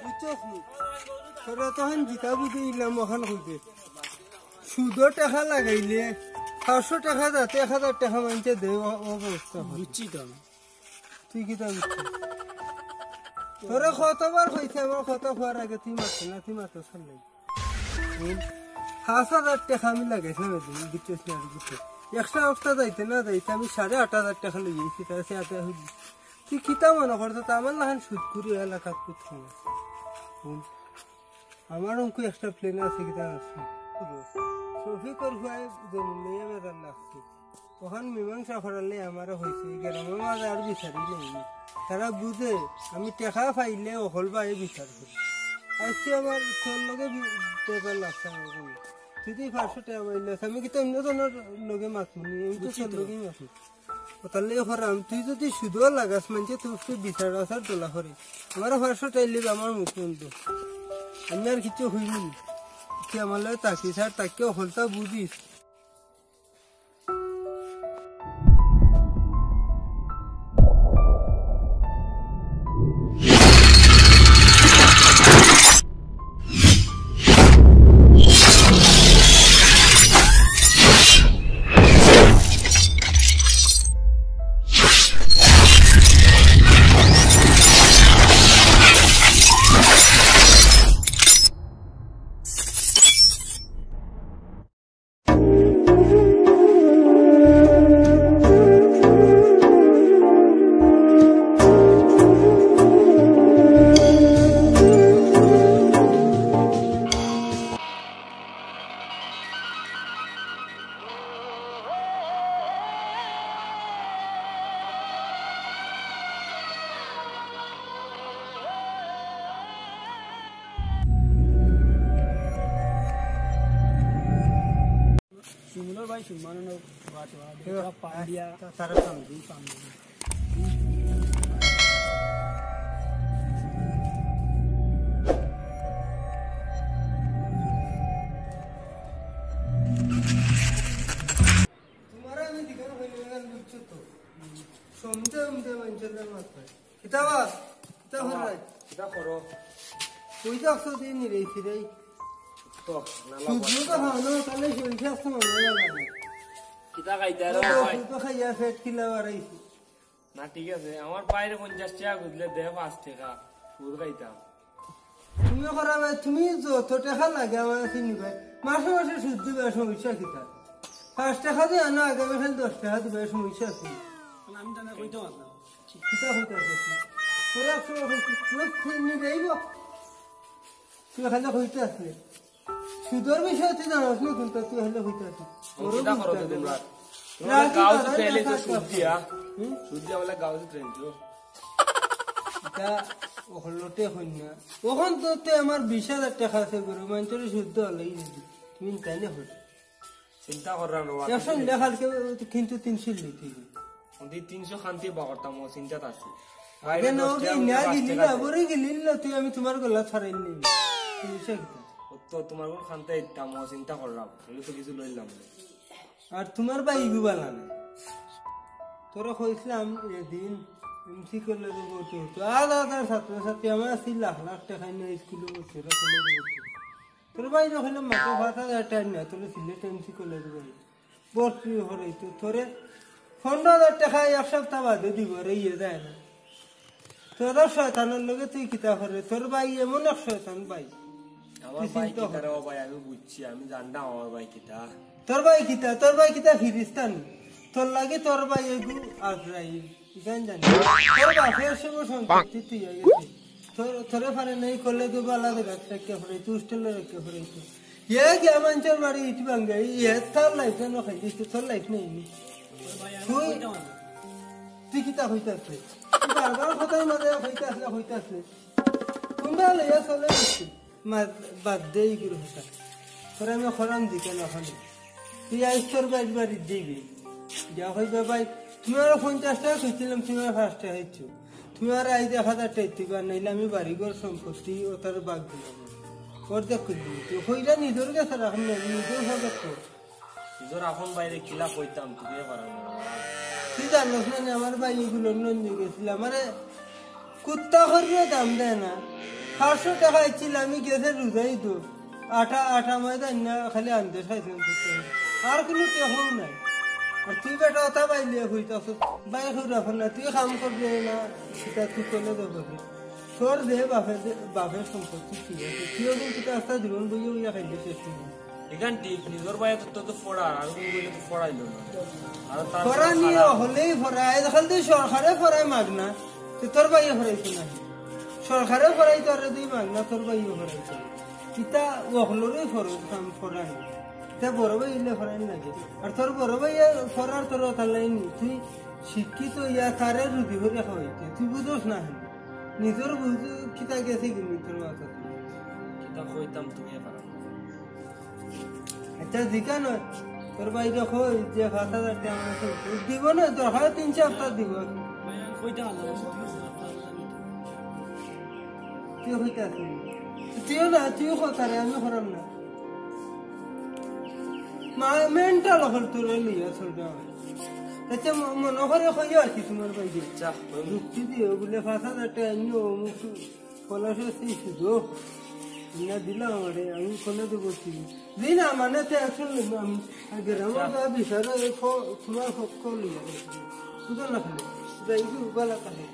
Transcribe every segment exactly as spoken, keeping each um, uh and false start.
বুঝছস নি? তোরা তখন জিতা বুঝে ইলাম ওখান হইবে। সুদো টেকা লাগাইলে পাঁচশো টেকা যাতে এক হাজার টেকা মানছে দে, ও, ও ব্যবস্থা হবে। বুঝছি তো আমি। তুই কিতা বুঝছস? তোরা কতবার কইছে আমার কথা কওয়ার আগে তুই মারতে না, তুই মারতে ছাড়লে। হুম? পাঁচ হাজার টেকা আমি লাগাইছিলাম এদিন, বুঝছস নি আর বুঝছস। একটা হপ্তা যাইতে না যাইতে আমি সাড়ে আট হাজার টেকা লই আইছি, তার সাথে আটা হইলি। তুই কিতা মনে করতো, তা আমার লাখান সুদ করি এলাকাত খুব কম আছে। হুম? আমার অঙ্কু একটা প্ল্যান আছে, কিতা আছে? শফিকর ভাই জমিন লইয়া বেজার লাগছে। ওখান মীমাংসা করালে আমারও হয়েছে, এই গ্রামের মাঝে আর বিচারি নেই। তারা বুঝে আমি টেকা পাইলে অকল ভাই বিচার করি। আজকে আমার তোর লগে বি-, বেজার লাগছে আমার কোনো। তুই তো এই পাঁচশো টেকা পাইলে, আমি কি তো অন্য জনের লগে মাত শুনি, আমি তো বুঝছি তোর তো। লগেই মাত শুনি। ও তাহলে এখন আমি, তুই যদি সুদও লাগাস, মানছে তুই একটু বিচার আচার দোলা করে। আমারও পাঁচশো টেকা লিবে আমার মুখ বন্ধ। আমি আর কিছু হইনি। তুই আমার লগে থাকিস আর তাকে হলতা বুঝিস। শিমুলর ভাই সম্মাননা বাদ, বাদ, হ্যাঁ। পান্ডিয়া। তা-, তারা পান্ডিয়া। পান্ডিয়া। তোমার আমি দিকে হইলে বুঝছো তো? সমুদ্র, সমুদ্র, মানছে না মাত্র। কিতা বা? কিতা কররায়? কিতা করো? কই যাচ্ছ দিন রে ফিরাই? তো, না, না, শুধু তো খাওয়ানো, তাহলে শরীর স্বাস্থ্য ভালো লাগে না। কিতা খাইতে আর ও, ভাই? শুধু খাইয়া পেট কিলা বাড়াইছি। না, ঠিক আছে, আমার বাইরে পঞ্চাশ টেকা গুজলে দে পাঁচ টেকা, ফুল খাইতাম। তুমি করা ভাই, তুমি যত টেকা লাগে আমার কাছে নিবাই। মাসে মাসে সুদ দিবায়, সমস্যা কিতা? পাঁচ টেকা দিয়া আনো, আগামী খালি দশ টেকা দিবায়, সমস্যা আছে? না, আমি তো না কইতে পারলাম। কিতা কইতে আছে? তোরা একশো কইছি, তুই নি যাইব। তুই খালি কইতে আসলে। সুদর বিষয়ে তুই জানাস না, কিন্তু তুই খালি কইতে আসলে। ও, কিতা করো তো তোমরা? তোমরা গাঁও তো ট্রেনে তো সুদ দিয়া। হুম? সুদ দিয়া বলে গাঁও তো ট্রেন তো। এটা অকলতে হইন না। অখন তো তে আমার বিশ হাজার টেকা আছে গরু, মানষর সুদ দেওয়া লাগি যদি। তুমি তাই না হইল। চিন্তা করলাম রে বাবা। একশো নিলে কালকে কিন্তু তিনশো নিতে হইবে। ওদি তিনশো খান্তি বা করতাম, ও চিন্তাত আছে। আগে বাইরে না, দশ ওকে টেকা না মধ্যে পাঁচ দিলি টেকা না, দেয়। বড় গেলি না, তুই আমি তোমার গলা ছাড়াই নিবি। তুমি সে কথা। ও তো তোমার কোন খান্তে দিতাম, ও চিন্তা করলাম। আমি তো কিছু লইলাম না। আর তোমার ভাই ইগু বালা না। তোরা কইছিলাম এদিন এমসি কলেজে ভর্তি হতো। হাজার হাজার ছাত্রছাত্রী আমার আছে লাখ লাখ টেকা নিয়ে স্কুলে ভর্তি, ওরা কলেজে ভর্তি। তোর ভাই যখন মাত্র পাঁচ হাজার টাকা না, তোর সিলেট এমসি কলেজে ভর্তি। ভর্তি হরে তো তোরে পনেরো হাজার টেকা এক সপ্তাহ বাদে দিব রে, ইয়ে যায় না। তোর শয়তানের লগে তুই কিতা করে? তোর ভাই এমন এক শয়তান ভাই। আমার তুই ভাই চিন্তা কিতা কর। রে, ও ভাই, আমি বুঝছি, আমি জানতাম আমার ভাই কিতা। তোর ভাই কিতা? তোর ভাই কিতা ফিরিস্তান? তোর লাগি তোর ভাই এগু আজরাইল। জান জান। তোর বাপের সব সম্পত্তি তুই হয়ে গেছে। তোর, তোরে পারে নাই করলে তো বালা জাগাত রাখিয়া পড়ে, তুই হোস্টেলে রাখিয়া পড়ে তো। ইয়ে গিয়া মানষর বাড়ি ইট ভাঙ্গে, ইয়ে তার লাইফ না খাই দিস, তোর লাইফ নেই নি। তুই, তুই কিতা হইতে আসলে? তুই বারবার কথার মাঝে হইতে আসলে, হইতে আসলে। কোনটা লইয়া চলে আসছিস? মা, বাদ দে ইগুর কথা। তোরে আমি খরম দিতে না খালি। তুই আইস তোর বাইর বাড়ি দিবি। যা কইবে ভাই, তুমি আরো পঞ্চাশ টেকা কইছিলাম, তুমি আর পাঁচ টেকা খাইছো। তুমি আর আইজ এক হাজার টেকা দিবা, নাইলে আমি বাড়ি ঘর সম্পত্তি ও তার বাগ দিলাম। অর্ধেক করি দিবি। তুই কইরা নিজের কাছে রাখ না, নিজের ভাগে কর। নিজের আপন বাইরে কিলা কইতাম, তুই পারো না। তুই জানোস না, আমার ভাই এগুলো লন্ডন নিয়ে গেছিল। আমারে কুত্তা করিও দাম দেয় না। পাঁচশো টেকা ইচ্ছিল, আমি গেছে রোজাই তো। আটা, আটা ময়দা না, খালি আনতে খাইছিলাম কুত্তা করি। আর কুনু টেকাও নাই। আর তুই বেটা অতা বাইলে কইতাছস, বাই কইরা ফোন না, তুই কাম করবে না, সেটা তুই চলে যাবে। তোর যে বাপের, যে বাপের সম্পত্তি ঠিক আছে, তুইও কিন্তু আস্তা জীবন বইয়া বইয়া খাইলে শেষ করবি। এখান ঠিক, নিজর ভাইয়ে তো, তো, তো পড়া, আর কোন বইলে তো পড়াইলো না। আর তার পড়া নিয়ে হারাম। হলেই পড়া, আজকাল তো সরকারে পড়ায় মাগনা, তো তোর ভাইয়ে পড়াইতো না। সরকারে পড়াইতো আর তুই মাগনা, তোর ভাইয়ে পড়াইতো। ইতা অকলরই ফরজ কাম পড়ানি। ইতা বড় ভাই ইলে পড়ানি লাগে। আর তোর বড় ভাইয়ে পড়ার তোর অতা লাইনি, তুই শিক্ষিত ইয়া তারে রুজি করে খাওয়াইতে, তুই বুঝোস না কেনে? নিজর বুঝ কিতা গেছে কিন্তু তোর মাথাত। কিতা কইতাম তুমি পারো। আচ্ছা, জিকা নয়, তোর ভাইরে কই যে পাঁচ হাজার টেকা আমার আছে, দিব না, দরকার তিন চার হাপ্তা দিব। ভাই, আমি কইতে পারলাম না। তুই কইতে আসলি? তুইও না, তুইও কইতারে, আমি করাম না। মা-, মেন্টাল হল তোর লইয়া চলবে আমার। আচ্ছা, ম-, মনে করে কইও আর কি তোমার ভাইরে। আচ্ছা, কইমু। যুক্তি দিও, বলে পাঁচ হাজার টেকা এমনি অমুক পলাশ আছে, সুযোগ না দিলাম আমারে, আমি ফোনে তো করছি। জি না, মানে তো অ্যাকশন নিব আমি। আর গ্রামে যা বিচারে খ-, তোমার হক কল নিব। বুঝো না খালি। যাই কি উবালা খালি।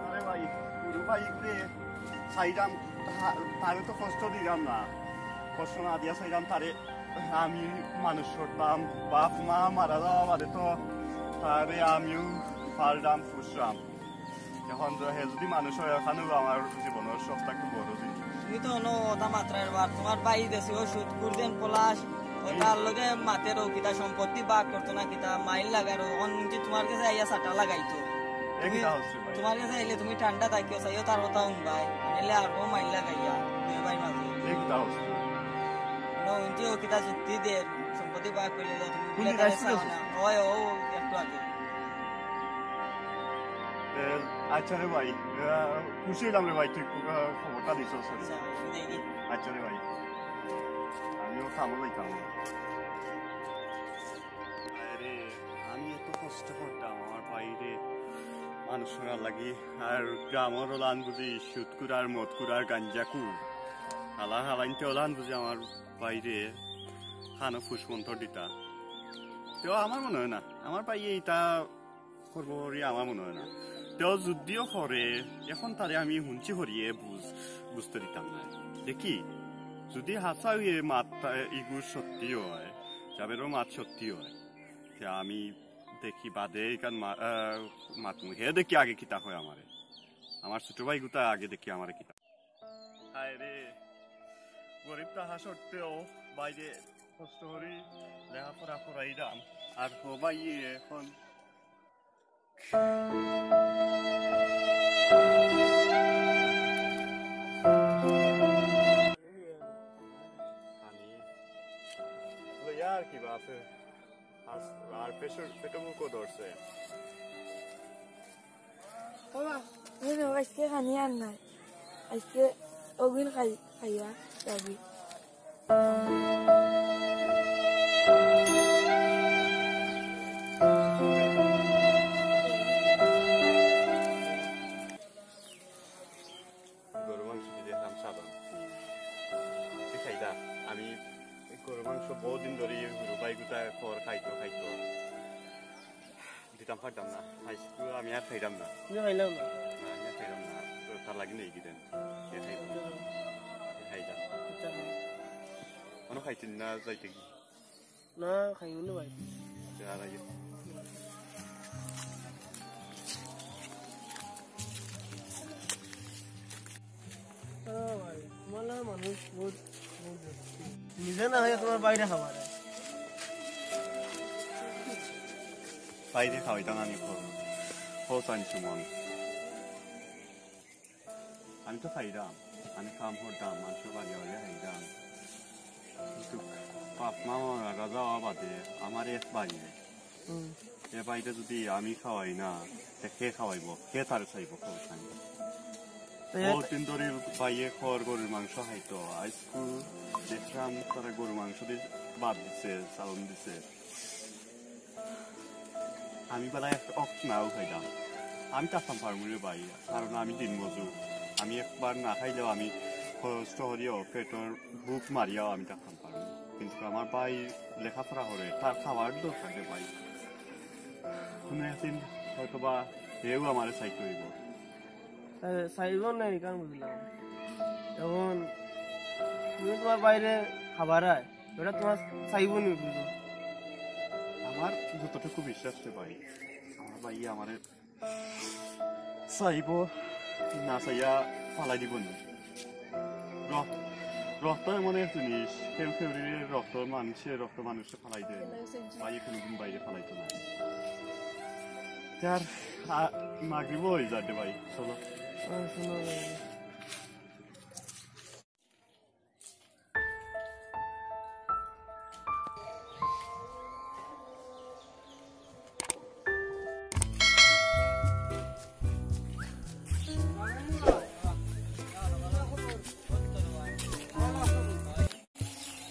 আরে ভাই, গুরু ভাই, গুরে, চাইরাম, তা-, তারে তো কষ্ট দিলাম না, কষ্ট না দিয়া চাইরাম তারে, আমি মানুষ করতাম, বাপ মা মারা যাওয়া বাদে তো তারে আমিও পালরাম, পুষরাম। এখন তো হে যদি মানুষ হয়, এখানেও আমার জীবনের সব থাকি বড় জিনিস। তুমি তো অন্য কথা মাত্রায় বার, তোমার ভাই দেশে ওষুধ, কুরদেন পলাশ, ও তার লগে মাতের ও কিতা সম্পত্তি ভাগ করতো না কিতা, মাইল লাগার, অখন যে তোমার গেছে আইয়া সাটা লাগাইতো। এ তুমি, কিতা হচ্ছে ভাই? তোমার গেছে আইলে তুমি ঠান্ডা থাকিও, চাইও তার কথা হুনবায়, নাইলে আরো মাইল লাগাইয়া, দুই ভাই মাঝে। এ কিতা হচ্ছে? না, হুনছি ও কিতা যুক্তি দের, সম্পত্তি ভাগ করিয়া তুমি কোন বুলে দিন তারে আইছিল? চাও না। ওই, ও একটু আগে। এ, আচ্ছা রে ভাই, এ, খুশি হইলাম রে ভাই, তুই খু-, খবরটা দিছস। আচ্ছা, অসুবিধা নেই। আচ্ছা রে ভাই, আমিও কামো যাইতাম। আরে, আমি এত কষ্ট করতাম আমার ভাইরে মানুষ করার লাগি, আর গ্রামর ওলান বুঝি সুদকুর আর মদকুর আর গাঞ্জাকুর, হালা হালাইনতে ওলান বুঝি আমার ভাইরে খানো ফুসমন্তর দিতা। তো আমার মনে হয় না, আমার ভাইয়ে ইতা করবো করি আমার মনে হয় না। তেও যুদিও করে, এখন তারে আমি হুনছি করিয়ে বুঝ-, বুঝতে দিতাম না। দেখি, যদি হাছা হইয়ে মাত তা-, ইগুর সত্যি হয়, জাবেরও মাত সত্যি হয়, তে আমি দেখি বাদে এখান মা-, আহ, মাতমু। হে দেখি আগে কিতা হয় আমারে। আমার ছোট ভাই গুতা আগে দেখি আমারে কিতা। হায় রে, গরিব তাহা সত্ত্বেও বাইরে কষ্ট করি লেখাপড়া করাইলাম। আর হো ভাই এখন আমি লইয়া আর কি বা আছে, আর, আর পেশর-, পেটো ভুকও ধরছে। বাবা, এই রে, আজকে খানি আর নাই। আজকে ওগুন খাই, খাইয়া যাবি। গরু মাংস দিয়ে খাম সাদা। তুই খাইলা? আমি এই গরু মাংস বহুদিন ধরে এই গরু ভাই গুতা খর খাইতো, খাইতো। দিতাম পারতাম না। আইজ তো আমি আর খাইলাম না। আমি খাইলাম না। না, আমি আর খাইলাম না। তো তার লাগি নেই কি দেন? এ খাইলাম। এ খাইলাম। আচ্ছা। কোনো খাইতেন না যাইতে কি? না, খাইব না ভাই। আচ্ছা, আর আইও। নিজে না অইয়া তুমার ভাইরে খাওয়াইরায়। ভাইরে খাওয়াইতাম আমি, কও, কও চাইন সুমন। আমি তো খাইরাম, আমি কাম করতাম, মানষর বাড়ি বাড়ি খাইরাম। কিন্তু বাপ মা মারা যাওয়া বাদে আমার এক ভাই নাই। হুম। এ ভাইরে যুদি আমি খাওয়াই না, তে কে খাওয়াইবো? কে তারে চাইবো? কও চাইন। তো এ- বহুত দিন ধরি ভাইয়ে খড় গরুর মাংস খাইতো, আইজকু দেখরাম তারা গরুর মাংস দি ভাত দিছে, চাউল দিছে। আমি বেলা এক অক নাও খাইতাম, আমি থাকতাম পারমু রে ভাই, কারণ আমি দিনমজুর। আমি একবার না খাইলেও আমি কষ্ট করিয়াও পেটর ভুক মারিয়াও আমি থাকতাম পারমু। কিন্তু আমার ভাই লেখাপড়া করে, তার খাওয়ার দরকার রে ভাই। কুনু একদিন হয়তো বা হেউ আমারে চাইতে অইবো। আরে, চাইবো না, ইখান বুঝলাম। এখন তুমি তুমার ভাইরে খাওয়াইরায়, ইটা তুমার চাইবো নি বুঝো? আমার যতটুকু বিশ্বাস রে ভাই, আমার ভাইয়ে আমারে চাইবো, না চাইয়া ফালাই দিবো নি। রক-, রক্ত এমন এক জিনিস, কেউ কেউরে রক্ত মানষে, রক্ত মানষে ফালাই দেয়। ভাইয়ে কুনুদিন ভাইরে ফালাইতো না। তে আর, আ, মাগরিবও অই যার রে ভাই, চলো।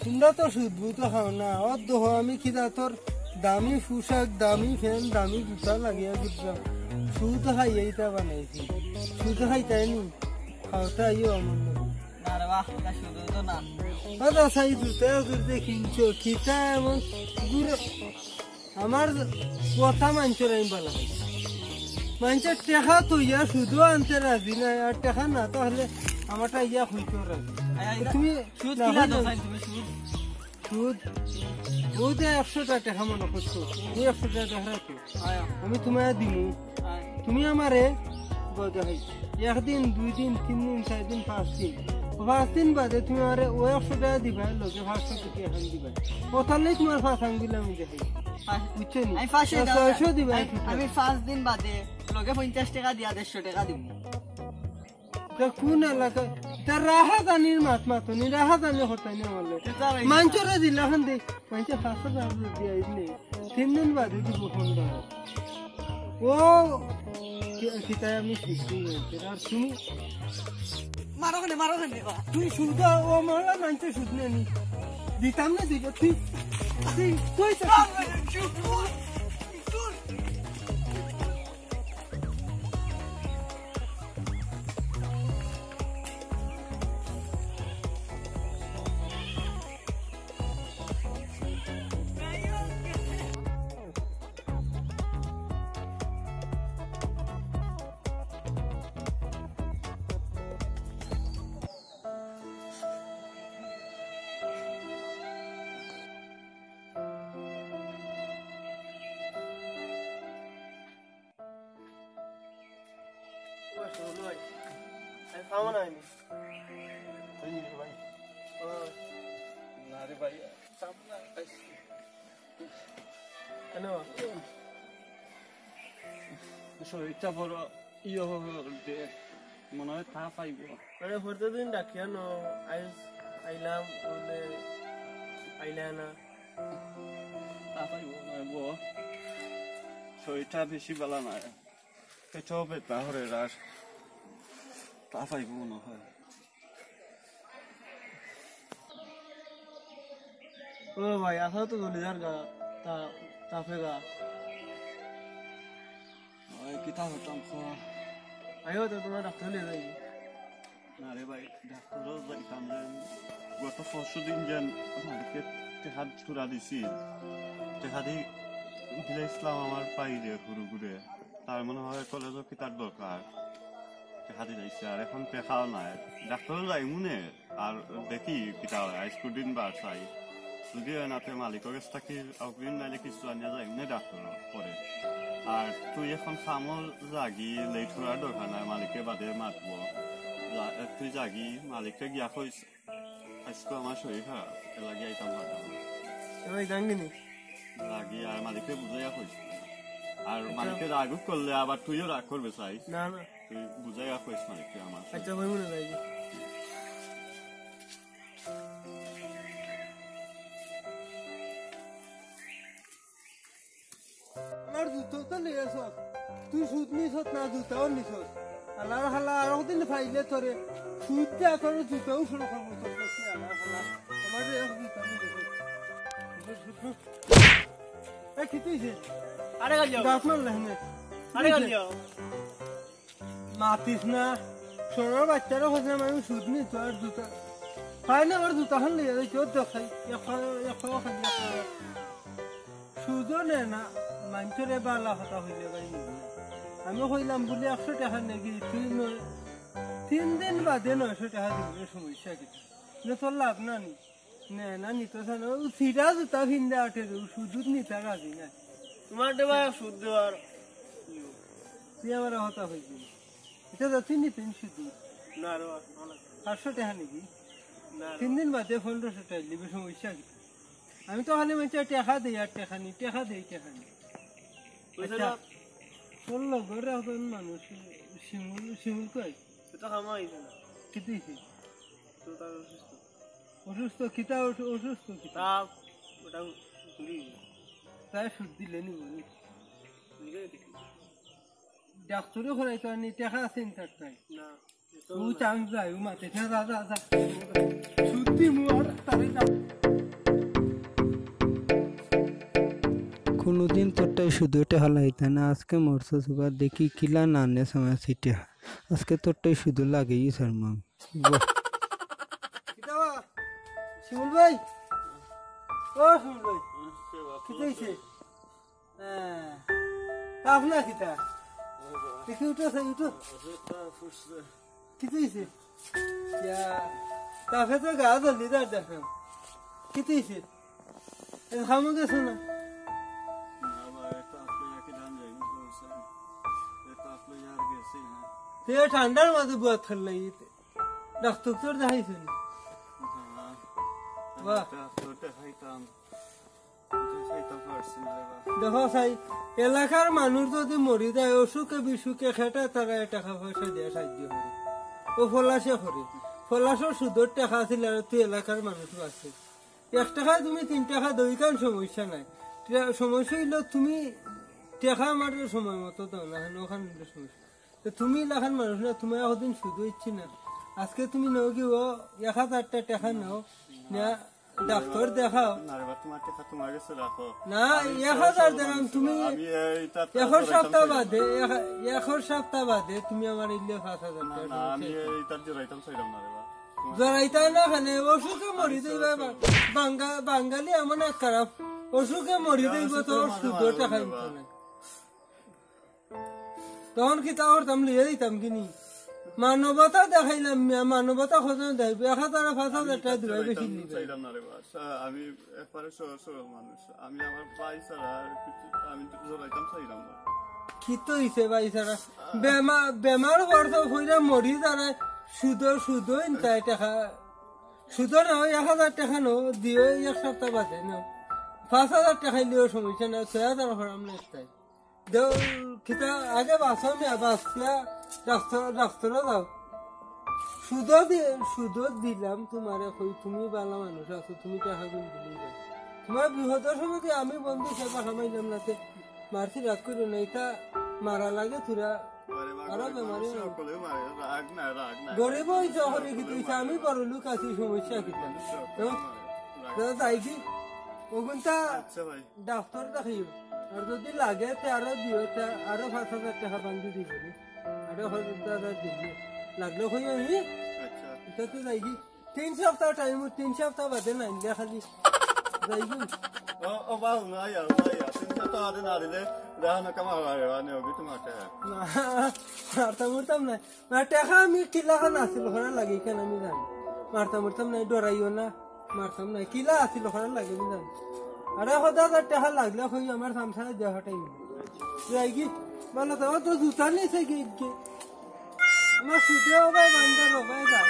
তুমরা তো সুদ বুদ খাও না, অউ দেখো আমি কিতা তোর দামি পোশাক, দামি প্যান্ট, দামি জুতা লাগাইয়া ঘুরতাম। সুদ খাইয়া ইতা বানাইছি, সুদ খাইতায় নি, খাওয়াইতায় আইও আমার লগে। না রে বা, ইটা সুদ তো না। দাদা, সাই জুতা জুতা কিনছো, কিতা এমন গুড়? আমার কথা মানষর আমি বালা। মানষর টেকা থইয়া সুদও আনতে রাজি নায়, আর টেকা না থাকলে আমারটা ইয়া কইতেও রাজি। আয়, আয়, তুমি সুদ না কিলা কইলে দোষ আইন তুমি সুদ? সুদ, সুদ একশোটা টেকা মনো করছো, তুমি একশোটা টেকা রাখো। আয়। আমি তুমারে দিমু। আয়। তুমি আমারে বদে হয়। একদিন, দুই দিন, তিন দিন, চাইর দিন, পাঁচ দিন। পাঁচ দিন বাদে তুমি আমারে অউ একশো টেকা দিবায়, লগে পাঁচশো টেকা এখান দিবায়। অতার লাগি তুমার পাঁচ আঙ্গুল আমি দেখাই। পাঁচ-, বুঝছো নি? আমি পাঁচশো আ, টেকা, ছয়শো দিবায় আমি, একশো টেকা। আমি পাঁচ দিন বাদে লগে পঞ্চাশ টেকা দিয়া দেড়শো টেকা দিমু। তা কুন এলাকা? তা রাহাজানির মাত মাতো নি, রাহাজানি হতাই নি আমার লগে। তে যা ভাই। মানষরে দিলা খান দে, মানষে পাঁচশো টেকা দিয়া আইলে। তিন দিন বাদে দিবো ফোন ধরো। ও, কি-, কিতায় আমি শিখছি বলতে, আর তুমি মারো কেনে, মারো কেনে, বা? তুই সুদ, ও মারা মানষে সুদ নেনি। দিতাম না দিবো, তুই, তুই, তুই তো না, না, চুপ কর। ও, শুনুন ভাই, আমি খাবো না আমি। এই নিন ভাই। ও। না রে ভাই, খাবো না। কেন? শরীরটা বড় ইয়ে হবে, মনে হয় তাপ আইব। মানে, প্রতিদিন ডাকিয়া ন, আইজ আইলাম, বলে আইলা না। তাপ আইব না গো, শরীরটা বেশি ভালা না, পেটও ব্যথা করে আর তাপ আইব মনে হয়। ও ভাই, আসাও তো জ্বলি যার গা, তা-, তাপে গা। ওই কিতা করতাম কো? আইও তো, তুমার ডাক্তার লইয়া যাই। না রে ভাই, ডাক্তারও যাইতাম যে, গত পরশু দিন যেন মালিকে টেকা থুড়া দিছিল, টেকা দি দিলাইছিলাম আমার ভাইরে হুরুগুরে, তার মনে হয় কলেজও কিতার দরকার, টেকা দিলাইছে, আর এখন টেকাও নাই। ডাক্তারও যাইমু নে, আর দেখি কিতা হয়, আইজ কুদিন বার চাই। যদি হয় না, তে মালিকর গেছ থাকি অগ্রিম নাইলে কিছু আনিয়া যাইমু নে ডাক্তারর পরে। আর তুই এখন কামো যাগি, লেট করার দরকার নাই, মালিকে বাদে মাতবো। যা, তুই যাগি, মালিকরে গিয়া কইস, আজকে আমার শরীর খারাপ, এর লাগি আইতাম পারলাম না। এবার গাঙ্গিনী। লাগি আর মালিকরে বুঝাইয়া কইস। আর আচ্ছা। মালিকরে রাগ করলে আবার তুইও রাগ করবে চাই। না, না। তুই বুঝাইয়া কইস মালিকরে আমার। আচ্ছা, কইমু না যাই। আমার জুতো তো লইয়া আছস, তুই সুদ নিছস না জুতাও নিছস। আল্লাহর হালা আর দিন পাইলে তোরে সুদ দিয়া তোর জুতাও শুরু করবো তোর কাছে। আল্লাহর হালা, আমার এক জুতা নিয়ে গেছে। এ, কি তুই যে? আরে গালিও। দাঁত মারলে হনে। আরে গালিও। মাতিস না। সোনার বাচ্চারা হচ্ছে আমি সুদ নিত আর জুতা। পাই না, আমার জুতা খান লইয়া যাই, কেউ দেখাই। এক পা-, এক পা খালি এক পা। সুদও নেয় না, মানষরে বালা কথা হইলে ভাই নিবি না। আমি কইলাম বলি একশো টাকা নেগি, তুই নয়, তিন দিন বাদে নয়শো টাকা দিবি, সমস্যা কি? না তোর লাভ না নি? নে না নিতে চান, ও ছিঁড়া জুতা ফিন্দা আটে রে, ও সুদুত নিতে রাজি না। তোমার দেবা সুদ দেওয়ার। তুই আমার কথা হইবি। এটা তো তিন দিন শুধু। না রে, না। পাঁচশো টাকা নিবি? না রে। তিন দিন বাদে পনেরোশো টাকা নিবি, সমস্যা কি? আমি তো খালি বলছি, "টাকা দেই আর টাকা নি, টাকা দেই, টাকা নি।" বুঝছো আচ্ছা, না? তোর লগর এখন মানুষ, শিমুল, শিমুল কই? এটা কামা হইছে না। কি দিছে? তো তার অসুস্থ। অসুস্থ কিতা, অসু-, অসুস্থ কিতা? তা ওটা ঘুরি। তাই সুদ দিলে নি বলি। নিজে দেখি। ডাক্তারও করাইতো আনি, টাকা আছে নি তার তাই? না, এত ও না। চান্স যায়, ও মাতে, যা, যা, যা, যা। সত্যি মু আর তারে যা। কোনোদিন তোরটাই শুধু টেহা লাইতা না, আজকে মরছে সুগার দেখি কিলা নানে সময় সিটে। আজকে তোরটাই শুধু লাগেই স্যার মাম। বাহ। কিতা বা? শিমুল ভাই? ও শিমুল ভাই? কিতা হইছে? হ্যাঁ। তাপ না কিতা? দেখি উঠো, স্যার, উঠো। কিতা হইছে? ইয়া, তাপে তো গা জ্বলি যার দেখো। কিতা হইছে? এ, খামো গেছে না? না ভাই, এটা আপনি একই ধান যাই, বুঝতে পারছেন? এটা আপনি আর গেছি না। তে ঠান্ডার মাঝে বুয়া থাল লাগি। ডাক্তার তোর দেখাইছে না? হ্যাঁ। বাহ। আমি ডাক্তার দেখাইতাম। দেখো চাই, এলাকার মানুষ যদি মরি যায়, অসুখে বিসুখে খেটা তারা টাকা পয়সা দিয়ে সাহায্য করে। ও ফলাশে করে। ফলাশর সুদর টাকা আছিল আর তুই এলাকার মানুষ আছে। এক টাকায় তুমি তিন টাকা দই খান সমস্যা নাই। তে-, সমস্যা হইল তুমি টাকা আমার সময় মতো দাও না, ওখানে সমস্যা। তো তুমি লাখান মানুষ না, তোমার একদিন শুধু ইচ্ছি না। আজকে তুমি নাও কি ও এক হাজারটা টাকা নাও, না ডাক্তার দেখাও। না রে বা, তোমার টাকা তোমার কাছে রাখো। না, আমি এক হাজার সব দিলাম, মানুষ, তুমি আমি এইটা তো এখন ধরাইতাম সপ্তাহ চাইলাম বাদে, না। এক, এখন সপ্তাহ বাদে তুমি আমার ইলে পাঁচ হাজার না, টাকা না, আমি সমস্যা। এইটা ধরাইতাম চাইলাম না রে বা। তোমার জড়াইতা না খানে, অসুখে মরি আমি যাইবা সব বা-, বাঙ্গা-, বাঙালি এমন এক খারাপ, অসুখে মরি আমি যাইবা সব তোর মাঝে শুধু মাঝে টাকা বলবো নিতে বা। না। তখন কিতা করতাম, লইয়া দিতাম কিনি? মানবতা দেখাইলাম মিয়া, মানবতা খোঁজা দেখাইব, এক হাজার আর পাঁচ হাজার টাকা দিবাই বেশি নিবে। চাইলাম না রে বা, সা-, আমি একবারে সহজ সরল মানুষ, আমি আমার ভাই ছাড়া আর কিছু আমি জড়াইতাম চাইলাম না। কি তো হইছে ভাই ছাড়া? বেমা-, বেমার পড়তো, পইরা মরি যারা, সুদো, সুদো ইনতাই টাকা, সুদো না হয় এক হাজার টাকা নো, দিও এক সপ্তাহ বাদে নো, পাঁচ হাজার টাকা দিলেও সমস্যা না, ছয় হাজার করাম না ইনতাই। দেও, কিতা আগে বাঁচো মিয়া, বাঁচিয়া ডাক্তার, ডাক্তারও যাও। সুদো দি-, সুদো দিলাম তোমারে, কই তুমি বালা মানুষ আছো, তুমি টাকা গুণ দিলেই যাও। তোমার বিপদর সময় কি আমি বন্ধু সেবা কামাইলাম না, তে মারছি রাগ করিও না, এটা মারা লাগে তোরা। আরে বা, আরো গরিব বেমারি মানুষ হইল। সকলেও মারে, রাগ না, রাগ না। গরিব হইতে সকলে করে কি তুই, মারে। আমি বড় লোক আছি, সমস্যা কি? মানুষ সকলে তো মারে, রাগ তো না। যাই কি? ওগুনটা আচ্ছা ভাই। ডাক্তার দেখাইও। আর যদি লাগে, তে আরো দিও, তে আরো পাঁচ হাজার টাকা বান্ধি দিব নি। আরো হাজার টাকা দিবি। লাগলে কইও নি। আচ্ছা। এটা তো যাইগি। তিন সপ্তাহ টাইম, তিন সপ্তাহ বাদে না, ইন্ডিয়া খালি যাইগি। ও, ও, বাবু, না, ইয়া, না, ইয়া। তিন সপ্তাহ বাদে না দিলে, দেখা না কামা হবে, মানে, ওকে তোমার টাকা। না, মারতাম উরতাম না। না, টেকা আমি কিলা খান আছিল, ওখানে লাগে, কেন আমি জানি। মারতাম উরতাম না, ডরাইও না। মারতাম না, কিলা আছিল, ওখানে লাগে, আমি জানি। আরে, খোদা, তার টেকা লাগলে কই আমার সামসারে দেওয়া হটাই। যাই কি? বলো তো, ও তো জুতা নিছে কি, কি? আমার সুদে ও ভাই, বান্দর ও ভাই, যাও।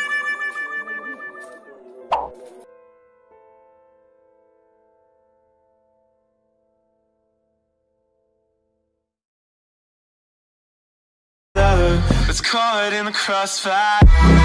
Caught in the crossfire.